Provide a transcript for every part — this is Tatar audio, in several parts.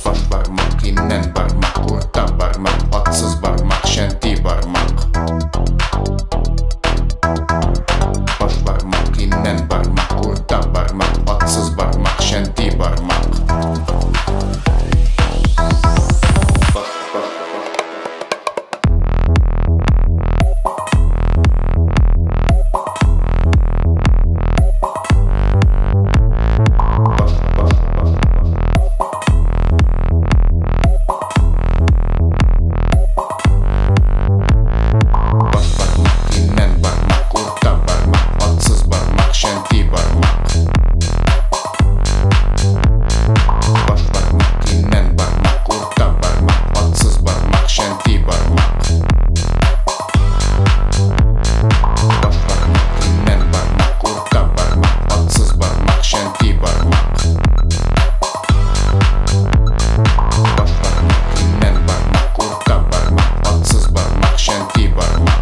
Баш бармак, имән бармак, урта бармак, атсыз бармак, чәнти бармак. Баш бармак, имән бармак, урта бармак, атсыз бармак, чәнти бармак. Баш, баш, баш. Баш, баш, баш, баш. Баш бармак, имән бармак, урта бармак, атсыз бармак, чәнти бармак. Баш бармак, имән бармак, урта бармак, атсыз бармак, чәнти бармак. Баш бармак, имән бармак, урта бармак, атсыз бармак, чәнти бармак. Баш бармак, имән бармак, урта бармак, атсыз бармак, чәнти бармак.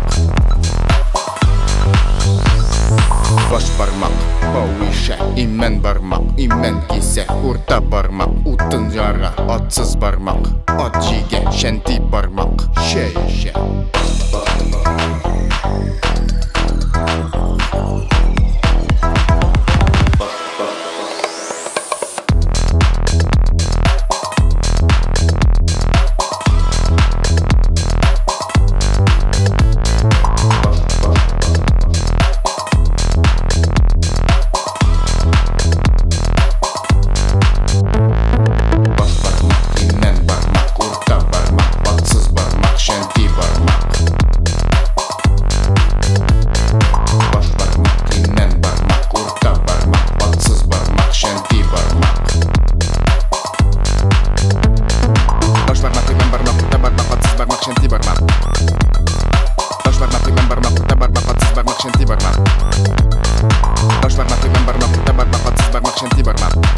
Баш бармак, бау ишә, имән бармак, имән кисә, урта бармак, утын яра, атсыз бармак, ат җигә, чәнти бармак, чәй эчә. Баш, баш, баш. Баш, баш, баш, баш. Баш бармак, имән бармак, урта бармак, атсыз бармак, чәнти бармак. Баш бармак, имән бармак, урта бармак, атсыз бармак, чәнти бармак. Баш бармак, имән бармак, урта бармак, атсыз бармак, чәнти бармак. Баш бармак, имән бармак, урта бармак, атсыз бармак, чәнти бармак. Баш бармак, имән бармак, урта бармак, атсыз бармак, чәнти бармак.